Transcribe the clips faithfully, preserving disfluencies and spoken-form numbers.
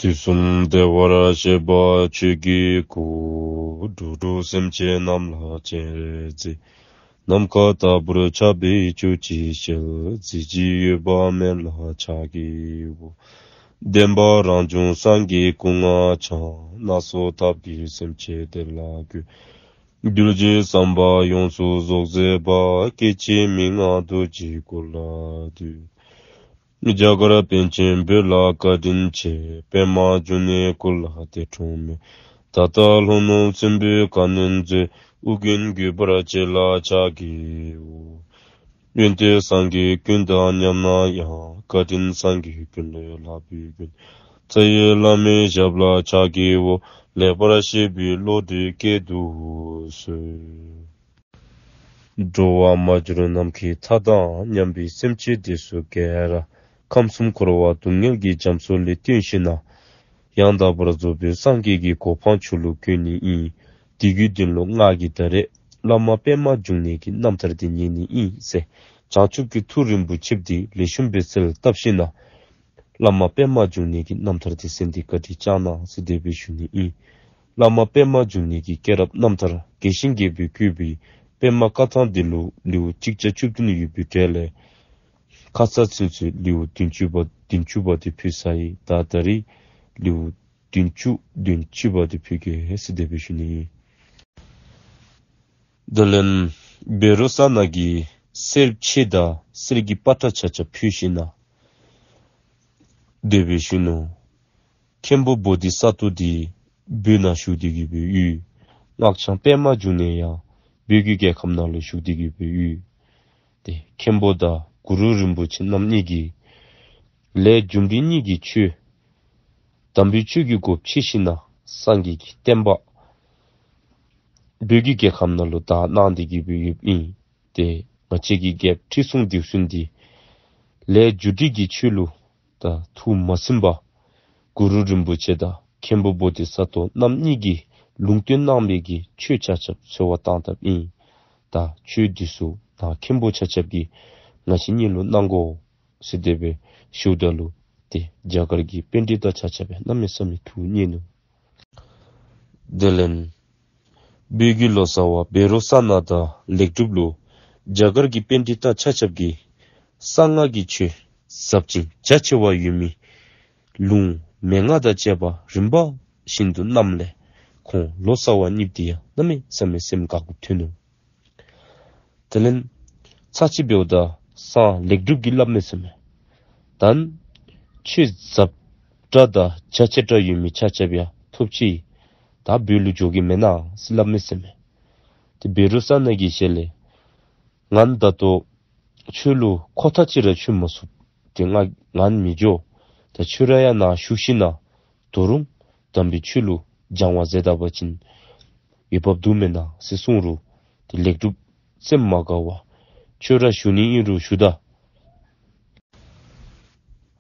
དུས་གསུམ་བདེ་བར་གཤེགས་པ་ཆོས་ཀྱི་སྐུ། འགྲོ་དྲུག་སེམས་ཅན་རྣམས་ལ་སྤྱན་རས་གཟིགས། ནམ་མཁའ་ལྟ་བུར་ཁྱབ་པའི་ཆོས་ཀྱི་ཞལ། གཟི་བརྗིད་འོད་དཔག་མེད་ལ་ཕྱག་བགྱིའོ། བདེན་པ་རང་བྱུང་སངས་རྒྱས་སྐུ་ལྔ་འཆང་། སྣ་ཚོགས་ཐབས་ཀྱིས་སེམས་ཅན་བདེ་ལ་འགོད། གདུལ་བྱའི་བསམ་པ་ཡོངས་སུ་རྫོགས་མཛད་པ། སྐྱེ་འཆི་མི་མངའ་རྡོ་རྗེའི་སྐུ་ལ་འདུད། རྒྱ་གར་པཎ་ཆེན་བོད་ལ་བཀའ་དྲིན་ཆེ། པདྨ་འབྱུང་གནས་སྐུ་ལ་འདས་འཁྲུངས་མེད། ད་ལྟ་ལྷོ་ནུབ་སྲིན་པོའི་ཁ་གནོན་མཛད། ཨོ་རྒྱན་རྒྱས་པར་བྱེད་ལ་ཕྱག་བགྱིའོ། ཡོན་ཏན་སངས་རྒྱས་ཀུན་དང་མཉམ་ན་ཡང་། བཀའ་དྲིན་སངས་རྒྱས་ཀུན་ལས་ལྷག་པའི་མགོན། རྩ་བའི་བླ་མའི་ཞབས་ལ་ཕྱག་བགྱིའོ། ལེགས་པར་བཤད་པའི་བློ་གྲོས་བསྐྱེད་དུ་གསོལ། འགྲོ་བ་མ་གྱུར་ནམ་མཁའི་མཐའ་དང་མཉམ་པའི་སེམས་ཅན་འདི་ཚུ་ག་ར་ཁམས་གསུམ་འཁོར་བ་སྡུག་བསྔལ་གྱི་རྒྱ་མཚོ་ལས་བཏོན་ཞིནམ་ན་ཡང་དག་པར་རྫོགས་པའི་སངས་རྒྱས་ཀྱི་གོ་འཕང་མཆོག་ལུ་བཀོད་ནི་ཨིན། དེ་གི་དོན་ལུ་ང་གིས་ད་རེས་བླ་མ་པདྨ་འབྱུང་གནས་ཀྱི་རྣམ་ཐར་འདི་ཉན་ནི་ཨིན་ཟེར་བྱང་ཆུབ་ཀྱི་ཐུགས་རིན་པོ་ཆེ་འདི་ལེགས་ཤོམ་སྦེ་གསལ་བཏབ་ཞིནམ་ན་བླ་མ་པདྨ་འབྱུང་གནས་ཀྱི་རྣམ་ཐར་འདི་གསན་ཏེ་བཀའ་དྲིན་བསྐྱང་གནང་ཟེར་དེ་སྦེ་ཞུ་ནི་ཨིན། བླ་མ་པདྨ་འབྱུང་གནས་ཀྱི་སྐྱེས་རབས་རྣམ་ཐར་རྒྱས་ཤིང་རྒྱས་པར་བཀོད་པའི་པདྨ་བཀའ་ཐང་འདི་ལུ་ལེའུ་གཅིག་བརྒྱ་བཅུ་བདུན་ཡོད་པའི་གྲས་ལས་ཁ་ཙ་ཚུན་ཚོད་ལེའུ་བདུན་ཅུ་པ་བདུན་ཅུ་པ་འདི་ཕུལ་ཚར་ཡི། ད་ད་རེས་ལེའུ་བདུན་ཅུ་དོན་གཅིག་པ་འདི་ཕུལ་གེ་ཟེར་དེ་སྦེ་ཞུ་ནི་ཨིན། དེ་ལས་བཻ་རོ་ཙ་ན་གིས་གསེར་ཕྱེ་དང་གསེར་གྱི་པ་ཏྲ་ཆ་ཁྱབ་ཕུལ་ཞིནམ་ན་དེ་སྦེ་ཞུ་ནུག། མཁན་པོ་བོ་དྷི་ས་ཏྭ་འདི་བོད་ནང་བཞུགས་ཏེ་གི་སྦེ་ཡོད། སྔགས་འཆང་པདྨ་འབྱུང་གནས་ཡང་བོད་ཀྱི་རྒྱལ་ཁམས་ནང་ལུ་བཞུགས་ཏེ་གི་སྦེ་ཡོད། ཏེ་མཁན་པོ་དང་གུ་རུ་རིན་པོ་ཆེ་རྣམ་གཉིས་ཀྱིས་ལས་རྒྱུ་འབྲས་གཉིས་ཀྱི་ཆོས་དམ་པའི་ཆོས་ཀྱི་སྒོ་ཕྱེ་ཞིནམ་ན་སངས་རྒྱས་ཀྱི་བསྟན་པ་བོད་ཀྱི་རྒྱལ་ཁམས་ནང་ལུ་དར་གནང་སྟེ་གི་སྦེ་ཡོདཔ་ཨིན། ཏེ་ང་བཅས་ཀྱི་རྒྱལཔོ་ཁྲི་སྲོང་ལྡེའུ་བཙན་འདི་ལས་རྒྱུ་འབྲས་ཀྱི་ཆོས་ལུ་ད་ཐུགས་མ་ཚིམ་པར་གུ་རུ་རིན་པོ་ཆེ་དང་མཁན་པོ་བོ་དྷི་ས་ཏྭ་རྣམ་གཉིས་ཀྱིས་ལུང་བསྟན་གནང་བའི་གི་ཆོས་ཆ་ཁྱབ་འཚོལ་བར་བཏང་དཔ་ཨིན། ད་ཆོས་འདི་ཚུ་ད་མཁན་པོ་ཆ་ཁྱབ་ཀྱིས་ང་བཅས་གཉིས་ལུ་གནང་དགོ་ཟེར་དེ་སྦེ་ཞུཝ་ད་ལུ་ཏེ་རྒྱ་གར་གྱི་པཎྜི་ཏ་ཆ་ཁྱབ་ཡང་གནམ་མེད་ས་མེད་ཐུགས་མཉེས་ནུག། དེ་ལས་བོད་ཀྱི་ལོ་ཙཱ་བ་བཻ་རོ་ཙ་ན་དང་ལེགས་གྲུབ་ལུ་རྒྱ་གར་གྱི་པཎྜི་ཏ་ཆ་ཁྱབ་ཀྱིས་གསང་སྔགས་ཀྱི་ཆོས་ཟབ་ཅིང་རྒྱ་ཆེ་བ་ཡོད་མི་ལུང་མན་ངག་དང་བཅས་པ་རིམ་པ་བཞིན་དུ་གནངམ་ལས་ཁོང་ལོ་ཙཱ་བ་གཉིས་འདི་ཡང་གནམ་མེད་ས་མེད་སེམས་དགའ་དགུ་ཐོན་ནུག། དེ་ལས་ཚར་གཅིག་འབདཝ་ད་སངས་ལེགས་གྲུབ་ཀྱིས་སླབ་མས་ཟེར་མས། ད་ཆོས་ཟབ་དྲགས་དང་རྒྱ་ཆེ་དྲགས་ཡོད་མི་ཆ་ཁྱབ་ཡང་ཐོབ་ཅི། ད་བོད་ལུ་འགྱོ་གེ་མེན་ན་ཟེར་སླབ་མས་ཟེར་མས། ཏེ་བཻ་རོ་ཙ་ན་གི་ཞལ་ལས་ང་ད་ལྟོ་ཁྱོད་ལུ་ཁོ་ཐག་ཅིག་ར་ཆོས་མ་གསུངམ་ཏེ་ང་ང་མི་འགྱོ། ད་ཁྱོད་ར་ཡང་ནཱ་བཞུགས་ཞིནམ་ན་ད་རུང་དམ་པའི་ཆོས་ལུ་སྦྱང་བ་མཛད་ད་པ་ཅིན་འོས་འབབ་འདུག་མེན་ན་ཟེར་གསུངས་རུང་ཏེ་ལེགས་གྲུབ་སེམས་མ་དགའ་བར་ཁྱོད་ར་བཞུགས་ནི་ཨིན་རུང་བཞུགས་ད།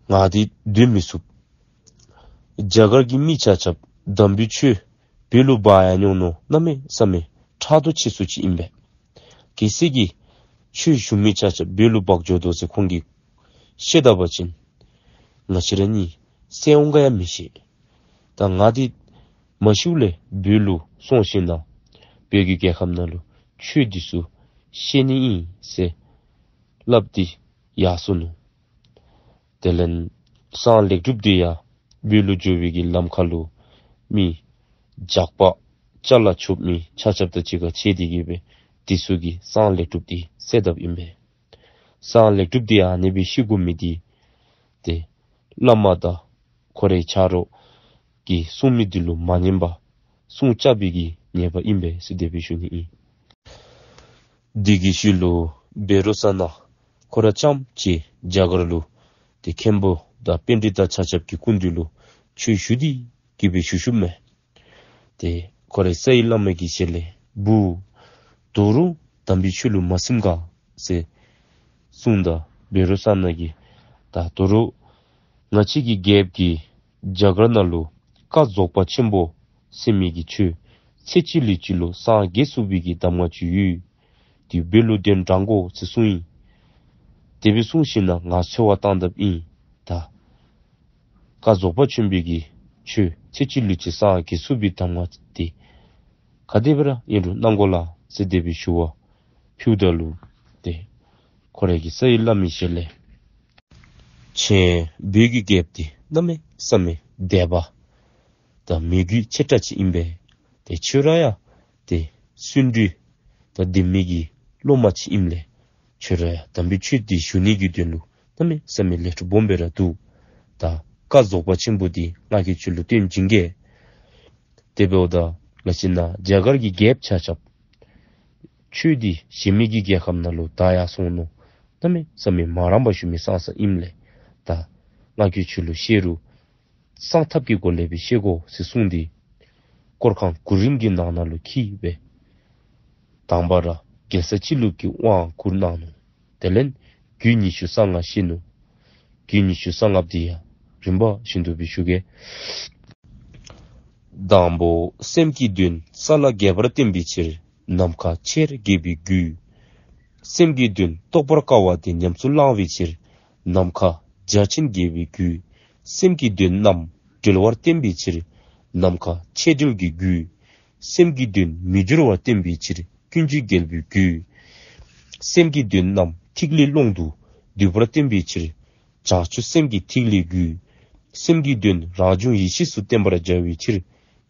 ང་འདི་སྡོད་མི་ཚུགས། རྒྱ་གར་གྱི་མི་ཆ་ཁྱབ་དམ་པའི་ཆོས་བོད་ལུ་འབག་ཡར་འོང་ནི་གནམ་མེད་ས་མེད་ཕྲག་དོག་ཆེ་སུ་ཅིག་ཨིན་པས། གལ་སྲིད་ཀྱི་ཆོས་ཞུ་མི་ཆ་ཁྱབ་བོད་ལུ་འབག་འགྱོ་དོ་ཟེར་ཁོང་གིས་ཤེས་ད་པ་ཅིན་ང་བཅས་ར་གཉིས་བསད་འོང་ག་ཡང་མི་ཤེས། ད་ང་འདི་མ་ཤིཝ་ལས་བོད་ལུ་སོང་ཞིནམ་ན་བོད་ཀྱི་རྒྱལ་ཁམས་ནང་ལུ་ཆོས་འདི་ཚུ་བཤད་ནི་ཨིན་ཟེར་སླབ་སྟེ་ཡར་སོ་ནུག། དེ་ལས་སངས་ལེགས་གྲུབ་འདི་ཡང་བོད་ལུ་འགྱོ་བའི་གི་ལམ་ཁ་ལུ་མི་ཇག་པ་ཅ་ལ་འཕྱོག་མི་ཆ་ཁྱབ་དང་གཅིག་ཁར་ཕྱད་དེ་གི་སྦེ་དེ་ཚུ་གིས་སངས་ལེགས་གྲུབ་འདི་བསད་དཔ་ཨིན་པས། སངས་ལེགས་གྲུབ་འདི་ཡང་ཨ་ནི་སྦེ་ཤི་དགོ་མི་འདི་ཏེ་བླ་མ་དང་ཁོ་རའི་ཆ་རོགས་ཀྱིས་གསུང་མི་འདི་ལུ་མ་ཉན་པར་སྲུང་བཅག་པའི་གི་ཉེས་པ་ཨིན་པས་ཟེར་དེ་སྦེ་ཞུ་ནི་ཨིན། དེ་གི་ཤུལ་ལུ་བཻ་རོ་ཙ་ན་ཁོ་ར་རྐྱངམ་ཅིག་རྒྱ་གར་ལུ་ཏེ་མཁན་པོ་དང་པཎྜི་ཏ་ཆ་ཁྱབ་ཀྱི་སྐུ་མདུན་ལུ་ཆོས་ཞུ་སྟེ་གི་སྦེ་བཞུགས་བཞུགསཔ་མས། ཏེ་ཁོ་རའི་རྩ་བའི་བླ་མ་གི་ཞལ་ལས་བུ་ད་རུང་དམ་པའི་ཆོས་ལུ་མ་ཚིམ་ག་ཟེར་གསུངམ་ད་བཻ་རོ་ཙ་ན་གིས་ད་ད་རུང་ང་བཅས་ཀྱི་རྒྱལཔོ་གིས་རྒྱ་གར་ནང་ལུ་བཀའ་རྫོགས་པ་ཆེན་པོ་ཟེར་མི་གི་ཆོས་ཚེ་གཅིག་ལུས་གཅིག་ལུ་སངས་རྒྱས་ཚུགས་པའི་གི་གདམས་ངག་ཅིག་ཡོད། དེ་བོད་ལུ་གདན་དྲངས་དགོ་ཟེར་གསུངས་ཡི། དེ་སྦེ་གསུངས་ཞིནམ་ན་ང་འཚོལ་བར་བཏང་དཔ་ཨིན། ད་བཀའ་རྫོགས་པ་ཆེན་པོའི་གི་ ཆོས་ཚེ་གཅིག་ལུས་གཅིག་སངས་རྒྱས་ཚུགས་པའི་གདམས་ངག་འདི་ག་དེ་སྦེ་ར་ཨིན་རུང་གནང་དགོ་ལགས་ཟེར་དེ་སྦེ་ཞུ་བ་ཕུལཝ་ད་ལུ་ཏེ་ཁོ་རའི་གི་རྩ་བའི་བླ་མའི་ཞལ་ལས། ཁྱེད་བོད་ཀྱི་རྒྱལཔོ་འདི་གནམ་མེད་ས་མེད་དད་པ་དང་མོས་གུས་ཆེ་དྲགས་ཅིག་ཨིན་པས། ཏེ་ཁྱོད་ར་ཡང་ཏེ་བརྩོན་འགྲུས་དང་ལྡན་མི་གི་སློབ་མ་ཅིག་ཨིནམ་ལས་ཁྱོད་ར་ཡང་དམ་པའི་ཆོས་འདི་ཞུ་ནི་གི་དོན་ལུ་གནམ་མེད་ས་མེད་ལེགས་སྤྲོ་སྦོམ་སྦེ་ར་འདུག། ད་བཀའ་རྫོགས་པ་ཆེན་པོ་འདི་ང་གིས་ཁྱོད་ལུ་སྟོན་བྱིན་གེ། དེ་འབདཝ་ད་ལ་ཅིག་ན་རྒྱ་གར་གྱི་རྒྱལཔོ་ཆ་ཁྱབ་ཆོས་འདི་གཞན་མི་གི་རྒྱལ་ཁམས་ནང་ལུ་དར་ཡར་སོང་ནུག། གནམ་མེད་ས་མེད་མ་རངས་པར་བཞུགས་མི་ཙང་ཙ་ཨིནམ་ལས་ད་ང་གིས་ཁྱོད་ལུ་བཤད་རུང་གསང་ཐབས་ཀྱི་སྒོ་ལས་སྦེ་བཤད་དགོ་ཟེར་གསུངས་ཏེ་སྐོར་ཁང་གུ་རིམ་གྱི་ནང་ན་ལུ་འཁྱིད་སྦེ་དང་པ་ར་རྒྱལ་ས་སྤྱི་ལུགས་ཀྱི་དབང་བསྐུར་གནང་ནུག། དེ་ལས་རྒྱུད་ཉི་ཤུ་རྩ་ལྔ་བཤད་ནུག། རྒྱུད་ཉི་ཤུ་རྩ་ལྔ་པོ་འདི་ཡང་རིམ་པ་བཞིན་དུ་སྦེ་ཞུ་གེ། དང་པོ་སེམས་ཀྱི་དོན་རྩ་ལ་རྒྱས་པར་བསྟན་པའི་ཕྱིར་ནམ་མཁའ་ཆེར་རྒྱས་པའི་རྒྱུད། སེམས་ཀྱི་དོན་རྟོགས་པར་དཀའ་བ་དེ་ཉམས་སུ་བླང་བའི་ཕྱིར་ནམ་མཁའ་རྒྱ་ཆེན་རྒྱས་པའི་རྒྱུད། སེམས་ཀྱི་དོན་རྣམས་འགྲེལ་བར་བསྟན་པའི་ཕྱིར་ནམ་མཁའ་ཆེ་འགྲེལ་གྱི་རྒྱུད། སེམས་ཀྱི་དོན་མི་སྦྱོར་བར་བསྟན་པའི་ཕྱིར་ཀུན་བྱེད་རྒྱལ་པོའི་རྒྱུད། སེམས་ཀྱི་དོན་རྣམས་ཐིག་ལེའི་ཀློང་དུ་བསྡུས་པར་བསྟན་པའི་ཕྱིར་བྱང་ཆུབ་སེམས་ཀྱི་ཐིག་ལེའི་རྒྱུད། སེམས་ཀྱི་དོན་རང་བྱུང་ཡེ་ཤེས་སུ་བསྟན་པར་བྱ་བའི་ཕྱིར་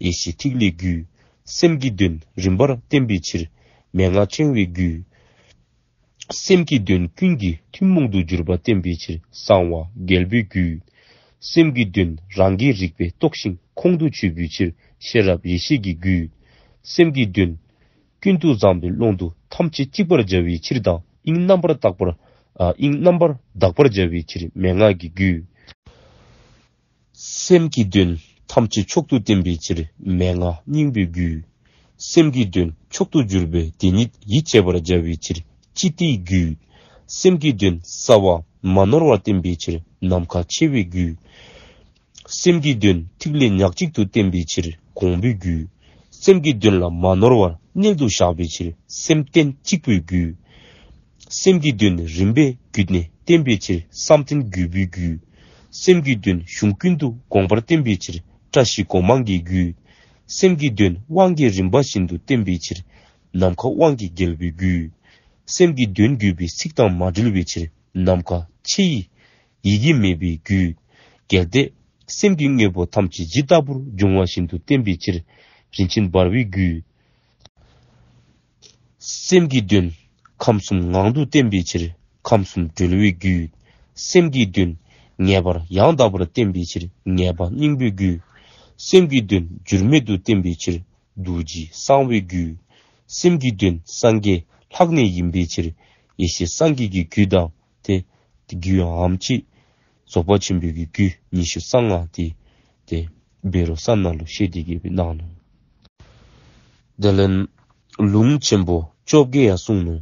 ཡེ་ཤེས་ཐིག་ལེའི་རྒྱུད། སེམས་ཀྱི་དོན་རིམ་པར་བསྟན་པའི་ཕྱིར་མན་ངག་ཕྲེང་བའི་རྒྱུད། སེམས་ཀྱི་དོན་ཀུན་གྱི་ཐུན་མོང་དུ་གྱུར་པ་བསྟན་པའི་ཕྱིར་གསང་བ་རྒྱལ་པོའི་རྒྱུད། སེམས་ཀྱི་དོན་རང་གིས་རིག་པས་རྟོགས་ཤིང་ཁོང་དུ་ཆུད་པའི་ཕྱིར་ཤེས་རབ་ཡེ་ཤེས་ཀྱི་རྒྱུད། སེམས་ཀྱི་དོན་ཀུན་ཏུ་བཟང་པོའི་ཀློང་དུ་ཐམས་ཅད་གཅིག་པར་བྱ་བའི་ཕྱིར་དང་དབྱིངས་རྣམ་པར་དག་པར་ཨ་དབྱིངས་རྣམ་པར་དག་པར་བྱ་བའི་ཕྱིར་མན་ངག་གི་རྒྱུད། སེམས་ཀྱི་དོན་ཐམས་ཅད་མཆོག་ཏུ་བསྟན་པའི་ཕྱིར་མན་ངག་སྙིང་པོའི་རྒྱུད། སེམས་ཀྱི་དོན་མཆོག་ཏུ་གྱུར་པའི་དེ་ཉིད་ཡིད་ཆེས་པར་བྱ་བའི་ཕྱིར་ཙིཏྟའི་རྒྱུད། སེམས་ཀྱི་དོན་རྩ་བ་མ་ནོར་བར་བསྟན་པའི་ཕྱིར་ནམ་མཁའ་ཆེ་བའི་རྒྱུད། སེམས་ཀྱི་དོན་ཐིག་ལེ་ཉག་གཅིག་ཏུ་བསྟན་པའི་ཕྱིར་དགོངས་པའི་རྒྱུད། སེམས་ཀྱི་དོན་ལ་མ་ནོར་བར་གནད་དུ་བཞག་པའི་ཕྱིར་སེམས་རྟེན་གཅིག་པུའི་རྒྱུད། སེམས་ཀྱི་དོན་རིམ་པས་བརྒྱུད་ནས་བསྟན་པའི་ཕྱིར་བསམ་གཏན་བརྒྱུད་པའི་རྒྱུད། སེམས་ཀྱི་དོན་གཞུང་ཀུན་ཏུ་དགོངས་པར་བསྟན་པའི་ཕྱིར་བཀྲ་ཤིས་སྒོ་མང་གི་རྒྱུད། སེམས་ཀྱི་དོན་དབང་གི་རིམ་པ་བཞིན་དུ་བསྟན་པའི་ཕྱིར་ནམ་མཁའ་དབང་གི་རྒྱལ་པོའི་རྒྱུད། སེམས་ཀྱི་དོན་བརྒྱུད་པའི་ཚིག་དང་མ་འབྲེལ་བའི་ཕྱིར་ནམ་མཁའ་ཆེ་ཡི་ཡི་གེ་མེད་པའི་རྒྱུད། གལ་ཏེ་སེམས་ཀྱི་དངོས་པོ་ཐམས་ཅད་ཇི་ལྟ་བུར་འབྱུང་བ་བཞིན་དུ་བསྟན་པའི་ཕྱིར་རིན་ཆེན་འབར་བའི་རྒྱུད། སེམས་ཀྱི་དོན་ཁམས་གསུམ་ངང་དུ་བསྟན་པའི་ཕྱིར་ཁམས་གསུམ་གྲོལ་བའི་རྒྱུད། སེམས་ཀྱི་དོན་ངེས་པར་ཡང་དག་པར་བསྟན་པའི་ཕྱིར་ངེས་པ་སྙིང་པོའི་རྒྱུད། སེམས་ཀྱི་དོན་འགྱུར་མེད་དུ་བསྟན་པའི་ཕྱིར་རྡོ་རྗེ་གསང་བའི་རྒྱུད། སེམས་ཀྱི་དོན་སངས་རྒྱས་ལྷག་གནས་ཡིན་པའི་ཕྱིར་ཡེ་ཤེས་སངས་རྒྱས་ཀྱི་རྒྱུད་དང་ཏེ་ཏེ་རྒྱུད་ཨ་ནེམ་ཅིག་རྫོགས་པ་ཆེན་པོའི་གི་རྒྱུད་ཉི་ཤུ་རྩ་ལྔ་དེ་ཏེ་བཻ་རོ་ཙ་ན་ལུ་བཤད་དེ་གི་སྦེ་གནང་ནུག། དེ་ལས་ལུང་ཆེན་པོ་བཅོ་བརྒྱད་ཡང་གསུངས་ནུག།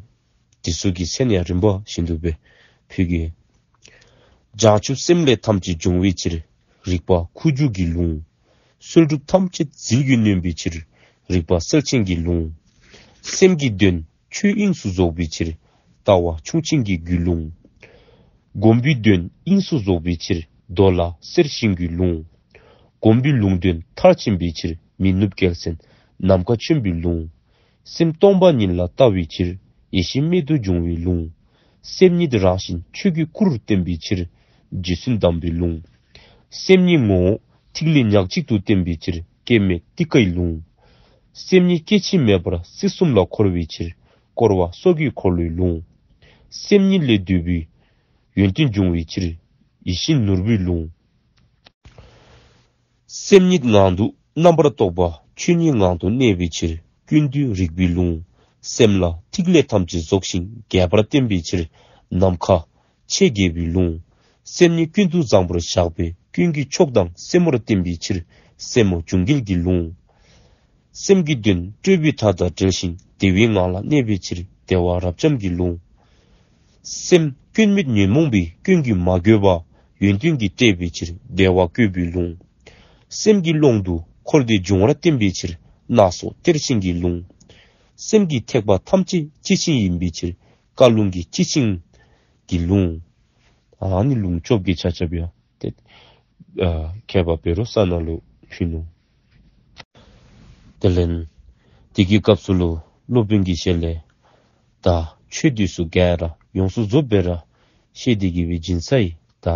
དེ་ཚུ་གི་མཚན་ཡང་རིམ་པ་བཞིན་དུ་སྦེ་ཕུལ་གེ། བྱང་ཆུབ་སེམས་ལས་ཐམས་ཅད་འབྱུང་བའི་ཕྱིར། རིག་པ་ཁུ་བྱུག་གི་ལུང་། གསོལ་སྒྲུབ་ཐམས་ཅད་ཟིལ་གྱིས་གནོན་པའི་ཕྱིར། རིག་པ་གསལ་ཆེན་གྱི་ལུང་། སེམས་ཀྱི་དོན་ཆོས་དབྱིངས་སུ་རྫོགས་པའི་ཕྱིར། ལྟ་བ་ཁྱུང་ཆེན་གྱི་རྒྱུད་ལུང་། སྒོམ་པའི་དོན་དབྱིངས་སུ་རྫོགས་པའི་ཕྱིར། མདོ་ལ་གསེར་ཞུན་གྱི་ལུང་། སྒོམ་པའི་ལུང་དོན་མཐར་ཕྱིན་པའི་ཕྱིར། མི་ནུབ་རྒྱལ་མཚན་ནམ་མཁའ་ཆེན་པོའི་ལུང་། སེམས་སྟོང་པ་ཉིད་ལ་ལྟ་བའི་ཕྱིར། ཡེ་ཤེས་རྨད་དུ་བྱུང་བའི་ལུང་། སེམས་ཉིད་རང་བཞིན་ཆོས་ཀྱི་སྐུར་བསྟན་པའི་ཕྱིར། རྗེ་བཙུན་དམ་པའི་ལུང་། སེམས་ཉིད་ངོ་བོ་ཐིག་ལེ་ཉག་གཅིག་ཏུ་བསྟན་པའི་ཕྱིར། སྐྱེ་མེད་ཏི་ཀའི་ལུང་། སེམས་ཉིད་སྐྱེ་འཆི་མེད་པར་སྲིད་གསུམ་ལ་འཁོར་བའི་ཕྱིར། འཁོར་བ་སྲོག་གི་འཁོར་ལོའི་ལུང་། སེམས་ཉིད་ལས་བཏུས་པའི་ཡོན་ཏན་འབྱུང་བའི་ཕྱིར། ཡིད་བཞིན་ནོར་བུའི་ལུང་། སེམས་ཉིད་ངང་དུ་རྣམ་པར་རྟོག་པ་ཆོས་ཉིད་ངང་དུ་གནས་པའི་ཕྱིར་ཀུན་འདུས་རིག་པའི་ལུང་། སེམས་ལ་ཐིག་ལེ་ཐམས་ཅད་རྫོགས་ཤིང་རྒྱས་པར་བསྟན་པའི་ཕྱིར་ནམ་མཁའ་ཆེ་རྒྱས་པའི་ལུང་། སེམས་ཉིད་ཀུན་ཏུ་བཟང་པོར་བཞག་པས་ཀུན་གྱི་མཆོག་དང་སེན་མོར་བསྟན་པའི་ཕྱིར་སེན་མོ་འབྱུང་འགྱེད་ཀྱི་ལུང་། སེམས་ཀྱི་དོན་སྤྲོས་པའི་མཐའ་དང་བྲལ་ཞིང་བདེ་བའི་ངང་ལ་གནས་པའི་ཕྱིར་བདེ་བ་རབ་འབྱམས་ཀྱི་ལུང་། སེམས་སྐྱོན་མེད་ཉོན་མོངས་པའི་སྐྱོན་གྱིས་མ་གོས་པ་ཡོན་ཏན་གྱིས་སྤྲས་པའི་ཕྱིར་བདེ་བ་བཀོད་པའི་ལུང་། སེམས་ཀྱི་ཀློང་དུ་འཁོར་འདས་འབྱུང་བར་བསྟན་པའི་ཕྱིར་སྣ་ཚོགས་གཏེར་ཆེན་གྱི་ལུང་། སེམས་ཀྱི་ཐེག་པ་ཐམས་ཅད་སྤྱི་ཆིངས་ཡིན་པའི་ཕྱིར་བཀའ་ལུང་གི་སྤྱི་ཆིངས་ཀྱི་ལུང་། ཨ་ནི་ལུང་བཅོ་བརྒྱད་ཆ་ཁྱབ་ཡང་ཏེ་ཨ་མཁས་པ་བཻ་རོ་ཙ་ན་ལུ་ ཕུལ་ནུག། དེ་ལས་དེ་གི་སྐབས་སུ་ལུ་སློབ་དཔོན་གྱི་ཞལ་ལས་ད་ཆོས་འདི་ཚུ་ག་ར་ཡོངས་སུ་རྫོགསཔ་སྦེ་ར་བཤད་དེ་གི་སྦེ་བྱིན་ཚར་ཡི། ད་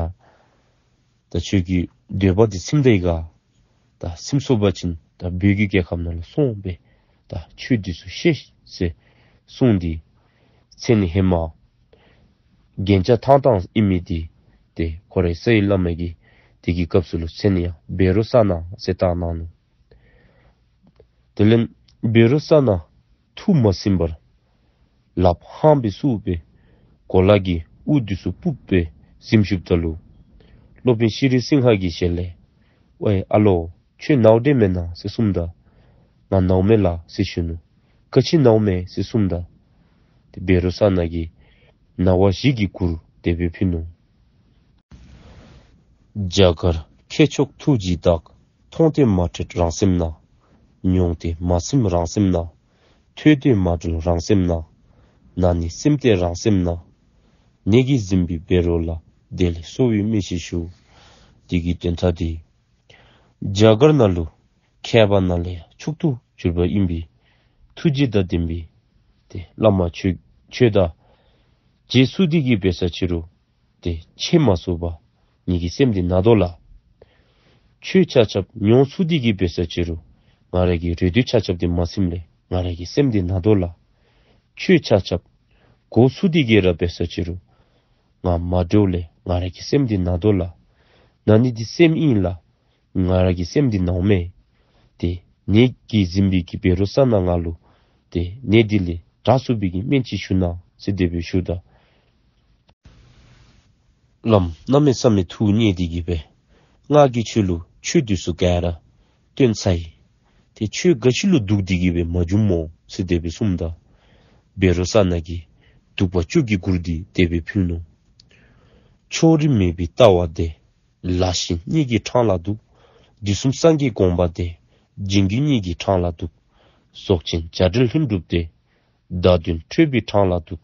ད་ཁྱོད་ཀྱི་འདོད་པ་འདི་ཚིམ་ད་ཡི་ག། ད་ཚིམ་སོང་པ་ཅིན་ད་བོད་ཀྱི་རྒྱལ་ཁབ་ནང་ལུ་སོང་སྦེ་ད་ཆོས་འདི་ཚུ་བཤད་ཟེར་གསུངས་ཏེ། མཚན་ཧེ་མ་རྒྱན་ཆ་ཐང་ཐང་ཨིན་མི་འདི་ཏེ་ཁོ་རའི་རྩ་བའི་བླ་མ་གིས་དེ་གི་སྐབས་སུ་ལུ་མཚན་ཡང་བཻ་རོ་ཙ་ན་ཟེར་བཏགས་གནང་ནུག། དེ་ལས་བཻ་རོ་ཙ་ན་ཐུགས་མ་ཚིམ་པར་ལགཔ་ཧང་སྦེ་བཙུགས་སྦེ་གོ་ལ་གི་དབུ་འདི་ཚུ་སྤུབས་སྦེ་གཟིམས་བཞུགསཔ་ད་ལུ་སློབ་དཔོན་ཤྲཱི་སིང་ཧ་གི་ཞལ་ལས་ཝའི་ཨ་ལོ་ཁྱོད་ནཝ་འདྲས་མེན་ན་ཟེར་གསུངམ་ད། ང་ནཝ་མས་ལགས་ཟེར་ཞུ་ནུག། ག་ཅི་ནཝ་མས་ཟེར་གསུངམ་ད། ཏེ་བཻ་རོ་ཙ་ན་གིས་ནང་པ་བཞི་གི་མགུར་དེ་སྦེ་ཕུལ་ནུག། རྒྱ་གར་ཁྱེད་མཆོག་ཐུགས་རྗེའི་བདག། མཐོང་སྟེ་མ་ཁྲེལ་རང་སེམས་ན། མྱོང་སྟེ་མ་ཚིམ་རང་སེམས་ན། ཐོས་ཏེ་མ་གྲོལ་རང་སེམས་ན། ན་ནི་སེམས་གཏད་རང་སེམས་ན། ནད་ཀྱིས་ཟིན་པའི་བཻ་རོ་ལ། དེ་ལས་གསོ་བའི་སྨན་ཞིག་ཞུ། དེ་གི་དོན་དག་འདི་རྒྱ་གར་ནང་ལུ་མཁས་པ་ནང་ལས་ཡང་མཆོག་ཏུ་གྱུར་པ་ཨིན་པའི་ཐུགས་རྗེ་དང་ལྡན་པའི་ཏེ་བླ་མ་ཆོས་ཆོས་དང་རྗེས་སུ་འདི་གིས་འབད་ས་ཅི་རུང་ཏེ་ཆེ་མ་སོ་བར་ངེ་གི་སེམས་འདི་ན་དོ་ལགས། ཆོས་ཆ་ཁྱབ་མྱོང་ཚུགས་འདི་གིས་འབད་ས་ཅི་རུང་ང་ར་གི་རེ་འདོད་ཆ་ཁྱབ་འདི་མ་ཚིམ་ལས་ང་ར་གི་སེམས་འདི་ན་དོ་ལགས། ཆོས་ཆ་ཁྱབ་གོ་ཚུགས་འདི་གིས་ར་འབད་ས་ཅི་རུང་ང་མ་གྲོལ་ལས་ང་ར་གི་སེམས་འདི་ན་དོ་ལགས། ན་ནི་འདི་སེམས་ཨིན་ལགས། ང་ར་གི་སེམས་འདི་ནཝ་མས། ཏེ་ནད་ཀྱིས་ཟིན་པའི་གི་བཻ་རོ་ཙ་ན་ང་ལུ་ཏེ་ནད་འདི་ལས་དྲག་ཚུགས་པའི་གི་སྨན་ཅིག་ཞུ་གནང་ཟེར་དེ་སྦེ་ཞུཝ་ད། བླམ་གནམ་མེད་ས་མེད་ཐུགས་མཉེས་ཏེ་གི་སྦེ་ང་གིས་ཁྱོད་ལུ་ཆོས་འདི་ཚུ་ག་ར་སྟོན་ཚར་ཡི། ཏེ་ཁྱོད་ག་ཅི་ལུ་འདུག་སྟེ་གི་སྦེ་མ་བྱོནམ་སྨོ་ཟེར་དེ་སྦེ་གསུངམ་ད། བཻ་རོ་ཙ་ན་གིས་འདུག་པ་བཅུ་གི་མགུར་འདི་དེ་སྦེ་ཕུལ་ནུག། ཕྱོགས་རིས་མེད་པའི་ལྟ་བ་དེ། ལ་ཞེན་གཉིས་ཀྱིས་འཕྲང་ལ་འདུག། དུས་གསུམ་སངས་རྒྱས་དགོངས་པ་དེ། རྗེས་འགྱུར་གཉིས་ཀྱིས་འཕྲང་ལ་འདུག། རྫོགས་ཆེན་བྱ་བྲལ་ལྷུན་གྲུབ་སྟེ། བརྡ་དོན་འཕྲོད་པའི་འཕྲང་ལ་འདུག།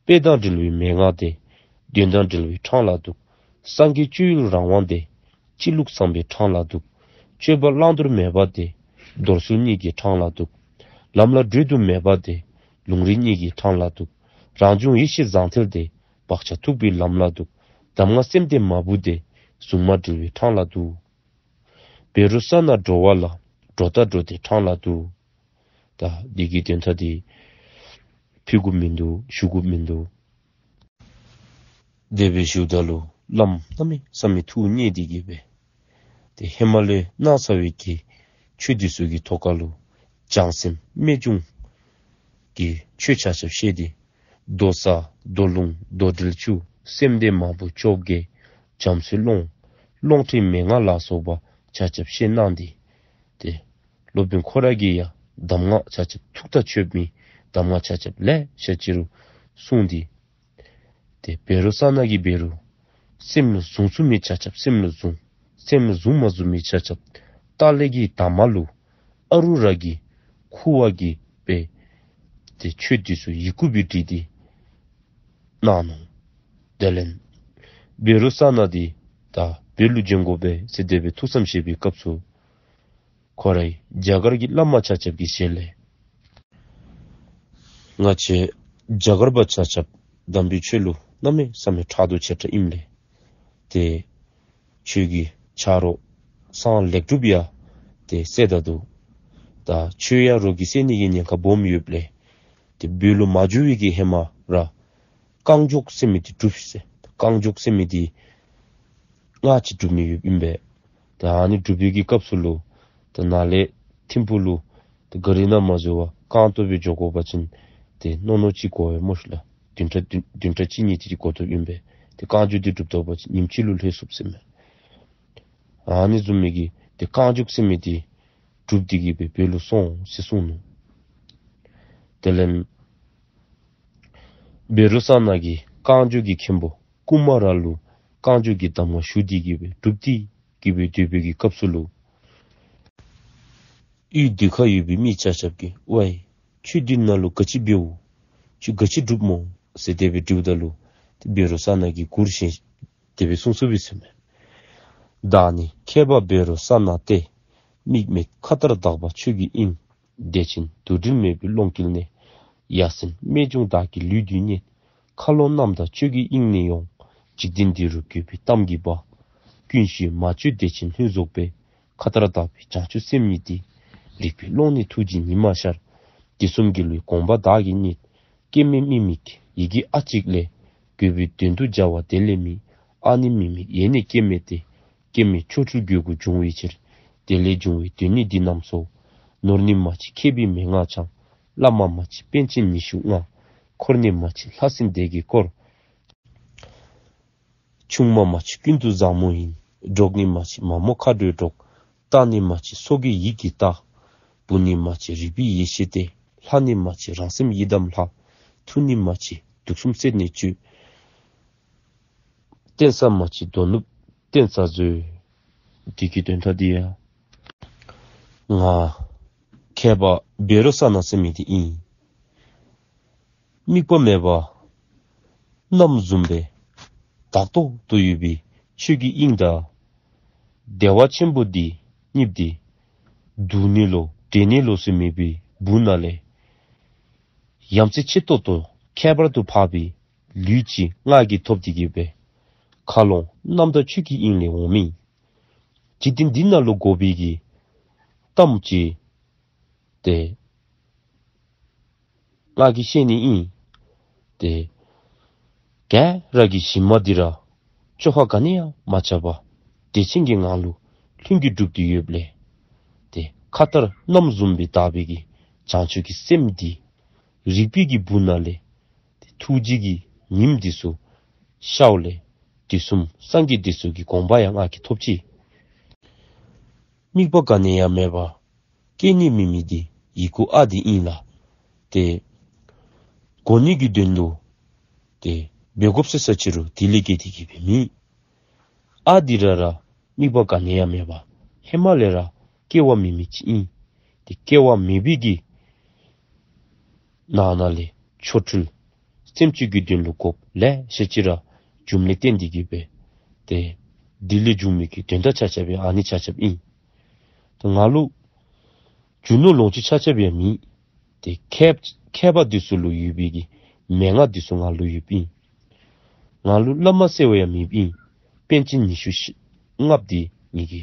དཔེ་དང་འབྲེལ་བའི་མན་ངག་དེ། དོན་དང་འབྲེལ་བའི་འཕྲང་ལ་འདུག། སངས་རྒྱས་སྤྱོད་ཡུལ་རང་དབང་དེ། སྤྱི་བླུགས་ཚངས་པའི་འཕྲང་ལ་འདུག། སྤྱོད་པ་བླང་དོར་མེད་པ་དེ། རྡོར་སེལ་གཉིས་ཀྱི་འཕྲང་ལ་འདུག། ལམ་ལ་བགྲོད་དུ་མེད་པ་དེ། ལུང་རིགས་གཉིས་ཀྱི་འཕྲང་ལ་འདུག། རང་བྱུང་ཡེ་ཤེས་ཟང་ཐལ་དེ། བག་ཆགས་ཐུག་པའི་ལམ་ལ་འདུག། གདམས་ངག་སེམས་གཏད་མ་བུ་དེ། གཟུང་མ་འབྲེལ་བའི་འཕྲང་ལ་འདུག། བཻ་རོ་ཙ་ན་འགྲོ་བ་ལ། འགྲོ་ད་འགྲོ་དེ་འཕྲང་ལ་འདུག། ད་འདི་གི་དོན་དག་འདི་ཕུལ་དགོཔ་མིན་འདུག། ཞུ་དགོཔ་མིན་འདུག། དེ་སྦེ་ཞུཝ་ད་ལུ་བླམ་གནམ་མེད་ས་མེད་ཐུགས་མཉེས་ཏེ་གི་སྦེ་ཏེ་ཧེ་མ་ལས་གནང་ཚར་བའི་གི་ཆོས་འདི་ཚུ་གི་ཐོག་ཁ་ལུ་བྱང་སེམས་རྨད་བྱུང་གི་ཆོས་ཆ་ཁྱབ་བཤད་དེ། མདོ་རྩ་མདོ་ལུང་མདོ་འགྲེལ་བཅུ་སེམས་གཏད་མ་བུ་བཅོ་བརྒྱད། བྱམས་བརྩེའི་ཀློང་ཀློང་ཁྲིད་མན་ངག་ལ་སོགས་པ་ཆ་ཁྱབ་བཤད་གནང་སྟེ། ཏེ་སློབ་དཔོན་ཁོ་ར་གིས་ཡང་གདམས་ངག་ཆ་ཁྱབ་ཐུགས་ཐག་ཆོད་མི་གདམས་ངག་ཆ་ཁྱབ་ལེ་ཤ་ཅིག་ར་གསུངས་ཏེ། ཏེ་བཻ་རོ་ཙ་ན་གིས་འབད་རུང་སེམས་ལུ་བཟུང་ཚུགས་མི་ཆ་ཁྱབ་སེམས་ལུ་བཟུང་། སེམས་ལུ་བཟུང་མ་ཚུགས་མི་ཆ་ཁྱབ་ཏཱ་ལའི་གི་དར་མ་ལུ་ཨ་རུ་ར་གི་ཁུ་བ་གིས་སྦེ་ཏེ་ཆོས་འདི་ཚུ་ཡི་གུ་སྦེ་བྲིས་ཏེ་གནང་ནུག། དེ་ལས་བཻ་རོ་ཙ་ན་འདི་ད་བོད་ལུ་བྱོན་དགོ་པས་ཟེར་དེ་སྦེ་ཐུགས་བསམ་བཞེས་པའི་སྐབས་སུ་ཁོ་རའི་རྒྱ་གར་གྱི་བླ་མ་ཆ་ཁྱབ་ཀྱི་ཞལ་ལས་ང་བཅས་རྒྱ་གར་པ་ཆ་ཁྱབ་དམ་པའི་ཆོས་ལུ་གནམ་མེད་ས་མེད་ཕྲག་དོག་ཆེ་དྲགས་ཨིནམ་ལས་ཏེ་ཁྱོད་ཀྱི་ཆ་རོགས་སངས་ལེགས་གྲུབ་ཡང་ཏེ་བསད་ད་འདུག། ད་ཁྱོད་ཡང་རོགས་ཀྱིས་བསད་ནི་གི་ཉེན་ཁ་སྦོམ་ཡོདཔ་ལས་ཏེ་བོད་ལུ་མ་འགྱོ་བའི་གི་ཧེ་མ་ར་རྐང་མགྱོགས་ཟེར་མི་འདི་སྒྲུབ་ཤིག་ཟེར། རྐང་མགྱོགས་ཟེར་མི་འདི་སྔགས་ཅིག་སྒྲུབ་ནི་ཡོདཔ་ཨིན་པས། ད་ཨ་ནི་སྒྲུབ་པའི་གི་སྐབས་སུ་ལུ་ད་ནཱ་ལས་ཐིམ་ཕུག་ལུ་ད་གཱ་རི་ནང་མ་འཛུལ་བར་རྐང་སྟོང་སྦེ་འགྱོ་དགོ་པ་ཅིན་ཏེ་མནོ་མནོ་ཅིག་འགོར་བས་སྨོ་ཤིག་ལགས། བདུན་ཕྲག་བདུན་བདུན་ཕྲག་གཅིག་གཉིས་དེ་ཅིག་འགོར་དོ་ཨིན་པས། ཏེ་རྐང་མགྱོགས་འདི་སྒྲུབ་ད་པ་ཅིན་ཉིནམ་གཅིག་ལུ་ལྷོད་ཚུགས་ཟེར་མས། ཨ་ནི་བཟུམ་མའི་གི་ཏེ་རྐང་མགྱོགས་ཟེར་མི་འདི་སྒྲུབ་སྟེ་གི་སྦེ་བོད་ལུ་སོང་ཟེར་གསུངས་ནུག། དེ་ལས་བཻ་རོ་ཙ་ན་གིས་རྐང་མགྱོགས་ཀྱི་མཁན་པོ་ཀུ་མ་ར་ལུ་རྐང་མགྱོགས་ཀྱི་གདམས་ངག་ཞུ་སྟེ་གི་སྦེ་སྒྲུབ་སྟེ་གི་སྦེ་སྡོད་པའི་གི་སྐབས་སུ་ལུ་ཡུལ་འདི་ཁར་ཡོད་པའི་མི་ཆ་ཁྱབ་ཀྱིས་ཝའི་ཁྱོད་འདི་ནང་ལུ་ག་ཅི་འབདཝ་ཁྱོད་ག་ཅི་སྒྲུབ་སྨོ་ཟེར་དེ་སྦེ་དྲིཝ་ད་ལུ་ཏེ་བཻ་རོ་ཙ་ན་གིས་མགུར་བཞེངས་དེ་སྦེ་གསུངས་གསུངསམ་ཨིན་ཟེར་མས། བདག་ནི་མཁས་པ་བཻ་རོ་ཙ་ན་སྟེ། དམིགས་མེད་མཁའ་ལྟར་དག་པ་ཆོས་ཀྱི་དབྱིངས། བདེ་ཆེན་འདུ་འབྲལ་མེད་པའི་ཀློང་དཀྱིལ་ནས། ཡ་མཚན་རྨད་བྱུང་བདག་གི་ལུས་འདི་རྙེད། མཁའ་ཀློང་རྣམ་དག་ཆོས་ཀྱི་དབྱིངས་ནས་ཡོང་། འཇིག་རྟེན་འདི་རུ་དགོས་པའི་གཏམ་གྱི་བ། ཀུན་གཞི་མ་བཅོས་བདེ་ཆེན་ལྷུན་རྫོགས་པའི། མཁའ་ལྟར་དག་པའི་བྱང་ཆུབ་སེམས་ཉིད་དེ། རིག་པའི་ཀློང་ནས་ཐུགས་རྗེས་ཉི་མ་ཤར། དུས་གསུམ་གྱི་ལུས་དགོངས་པ་བདག་གིས་རྙེད། སྐྱེ་མེད་མི་དམིགས་ཡི་གེ་ཨ་གཅིག་ལས། དགོས་པའི་དོན་དུ་སྦྱར་བ་དེ་ལས་མེད། ཨ་ནི་མི་དམིགས་ཡེ་ནས་སྐྱེ་མེད་དེ། སྐྱེ་མེད་ཆོ་འཕྲུལ་དགོས་དགུ་འབྱུང་བའི་ཕྱིར། དེ་ལས་འབྱུང་བའི་དོན་ནི་འདི་རྣམས་སོ། ནོར་ནི་མ་མཆིས་མཁས་པའི་མན་ངག་འཆང་། བླ་མ་མ་མཆིས་པཎ་ཆེན་ཉི་ཤུ་ལྔ། འཁོར་ནི་མ་མཆིས་ལྷ་སྲིན་སྡེ་བརྒྱད་བསྐོར། ཆུང་མ་མ་མཆིས་ཀུན་ཏུ་བཟང་མོ་ཡིན། འགྲོགས་ནི་མ་མཆིས་མ་མོ་མཁའ་འགྲོའི་གྲོགས། རྟག་ནི་མ་མཆིས་སྲོག་གི་ཡིད་ཀྱི་རྟགས། བུ་ནི་མ་མཆིས་རིག་པའི་ཡེ་ཤེས་ཏེ། ལྷ་ནི་མ་མཆིས་རང་སེམས་ཡི་དམ་ལྷ། མཐུ་ནི་མ་མཆིས་དུག་གསུམ་རྩད་ནས་གཅོད། བརྟེན་ས་མ་མཆིས་དོ་ནུབ་བརྟེན་ས་མཛོད། འདི་གི་དོན་དག་འདི་ཡང་ང་མཁས་པ་བཻ་རོ་ཙ་ན་ཟེར་མི་འདི་ཨིན། དམིགས་པ་མེད་པ་གནམ་བཟུམ་སྦེ་དག་ཏོག་ཏོ་ཡོད་པའི་ཆོས་ཀྱི་དབྱིངས་དང་བདེ་བ་ཆེན་པོ་འདི་གཉིས་འདི་འདུ་ནི་ལོ་འབྲལ་ནི་ལོ་ཟེར་མེད་པའི་སྦུག་ན་ལས་ཡ་མཚན་ཆེ་ཏོག་ཏོ་ཁྱད་པར་དུ་འཕགས་པའི་ལུས་ཅིག་ང་གིས་ཐོབ་སྟེ་གི་སྦེ་མཁའ་ཀློང་རྣམ་དག་ཆོས་ཀྱི་དབྱིངས་ལས་འོང་མི་འཇིག་རྟེན་འདི་ནང་ལུ་དགོ་པའི་གི་གཏམ་ཅིག་ཏེ་ང་གིས་བཤད་ནི་ཨིན། ཏེ་ག་ར་གིས་གཞི་མ་འདི་ར་བཅོ་ཁ་ག་ནི་ཡང་མ་རྐྱབ་པར་བདེ་ཆེན་གྱི་ངང་ལུ་ལྷུན་གྱིས་གྲུབ་སྟེ་ཡོདཔ་ལས། ཏེ་མཁའ་ལྟར་གནམ་བཟུམ་སྦེ་དག་པའི་གི་བྱང་ཆུབ་ཀྱི་སེམས་འདི་རིག་པའི་གི་སྦུག་ན་ལས་ཏེ་ཐུགས་རྗེ་གི་ཉིམ་འདི་ཚུ་ཤརཝ་ལས་དུས་གསུམ་སངས་རྒྱས་འདི་ཚུ་གི་དགོངས་པ་ཡང་ང་གིས་ཐོབ་ཅི། དམིགས་པ་ག་ནི་ཡང་མེད་པར་སྐྱེ་ནི་མེད་མི་འདི་ཡི་གུ་ཨ་འདི་ཨིན་ལགས། ཏེ་དགོ་ནི་གི་དོན་ལུ་ཏེ་འབད་དགོཔ་ཟེར་ས་ཅིག་རུང་དེ་ལས་བརྒལ་ཏེ་གི་སྦེ་མེད། ཨ་འདི་ར་ར་དམིགས་པ་ག་ནི་ཡང་མེད་པར་ཧེ་མ་ལས་ར་སྐྱེ་བ་མེད་མི་ཅིག་ཨིན། ཏེ་སྐྱེ་བ་མེད་པའི་གི་ནང་ན་ལས་ཆོ་འཕྲུལ་སེམས་ཅན་གྱི་དོན་ལུ་དགོཔ་ལེ་ཤ་ཅིག་ར་བྱུངམ་ལས་བརྟེན་ཏེ་གི་སྦེ་ཏེ་དེ་ལས་བྱུང་མི་གི་དོན་དག་ཆ་ཁྱབ་ཡང་ཨ་ནི་ཆ་ཁྱབ་ཨིན། ཏེ་ང་ལུ་རྒྱུ་ནོར་ལོངས་སྤྱོད་ཆ་ཁྱབ་ཡང་མེད། ཏེ་མཁས་མཁས་པ་འདི་ཚུ་ལུ་ཡོད་པའི་གི་མན་ངག་འདི་ཚུ་ང་ལུ་ཡོདཔ་ཨིན། ང་ལུ་བླ་མ་ཟེར་བ་ཡང་མེདཔ་ཨིན། པཎ་ཆེན་ཉི་ཤུ་ལྔ་པོ་འདི་ངེ་གི་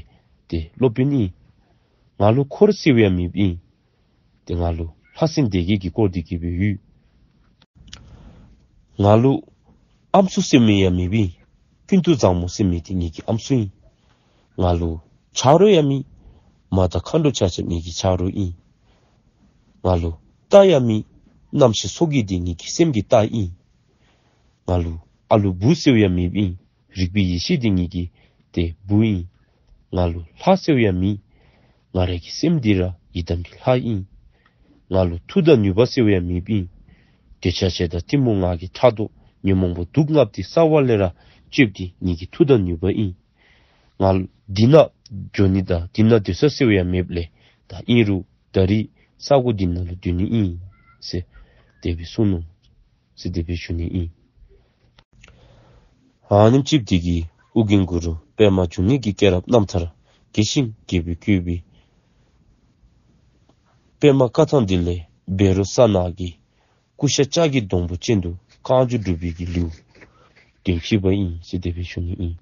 ཏེ་སློབ་དཔོན་ཨིན། ང་ལུ་འཁོར་ཟེར་བ་ཡང་མེདཔ་ཨིན། ཏེ་ང་ལུ་ལྷ་སྲིན་སྡེ་བརྒྱད་ཀྱིས་བསྐོར་ཏེ་གི་སྦེ་ཡོད། ང་ལུ་ཨམ་སྲུ་ཟེར་མི་ཡང་མེདཔ་ཨིན། ཀུན་ཏུ་བཟང་མོ་ཟེར་མི་འདི་ངེ་གི་ཨམ་སྲུ་ཨིན། ང་ལུ་ཆ་རོགས་ཡང་མེད། མ་དང་མཁའ་འགྲོ་ཆ་ཁྱབ་ངེ་གི་ཆ་རོགས་ཨིན། ང་ལུ་རྟ་ཡང་མེད། རྣམ་ཤེས་ཚོགས་བརྒྱད་འདི་ངེ་གི་སེམས་ཀྱི་རྟ་ཨིན། ང་ལུ་ཨ་ལུ་བུ་ཟེར་བ་ཡང་མེདཔ་ཨིན། རིག་པའི་ཡེ་ཤེས་འདི་ངེ་གི་ཏེ་བུ་ཨིན། ང་ལུ་ལྷ་ཟེར་བ་ཡང་མེད། ང་རའི་གི་སེམས་འདི་ར་ཡི་དམ་གྱི་ལྷ་ཨིན། ང་ལུ་མཐུ་དང་ནུས་པ་ཟེར་བ་ཡང་མེདཔ་ཨིན། འདོད་ཆགས་ཞེ་སྡང་གཏི་མུག་ང་རྒྱལ་ཕྲག་དོག་ཉོན་མོངས་པ་དུག་ལྔ་པོ་འདི་རྩ་བ་ལས་ར་གཅོདཔ་འདི་ངེ་གི་མཐུ་དང་ནུས་པ་ཨིན། ང་ལུ་འདི་ན་འགྱོ་ནི་དང་འདི་ན་སྡོད་ས་ཟེར་བ་ཡང་མེདཔ་ལས་ད་ཨིན་རུང་ད་རིས་ས་གོ་འདི་ནང་ལུ་སྡོད་ནི་ཨིན་ཟེར་དེ་སྦེ་གསུངས་ནུག་ཟེར་དེ་སྦེ་ཞུ་ནི་ཨིན། ཨ་ནེམ་ཅིག་འདི་གིས་ཨོ་རྒྱན་གུ་རུ་པདྨ་འབྱུང་གནས་ཀྱི་སྐྱེས་རབས་རྣམ་ཐར་རྒྱས་ཤིང་རྒྱས་པར་བཀོད་པའི་པདྨ་བཀའ་ཐང་འདི་ལས་བཻ་རོ་ཙ་ན་གི་ཀུ་ཤ་ལྕགས་ཀྱི་སྡོང་པོ་ཅན་དུ་རྐང་མགྱོགས་སྒྲུབ་པའི་གི་ལེའུ་དོན་བཞི་པ་ཨིན་ཟེར་དེ་སྦེ་ཞུ་ནི་ཨིན།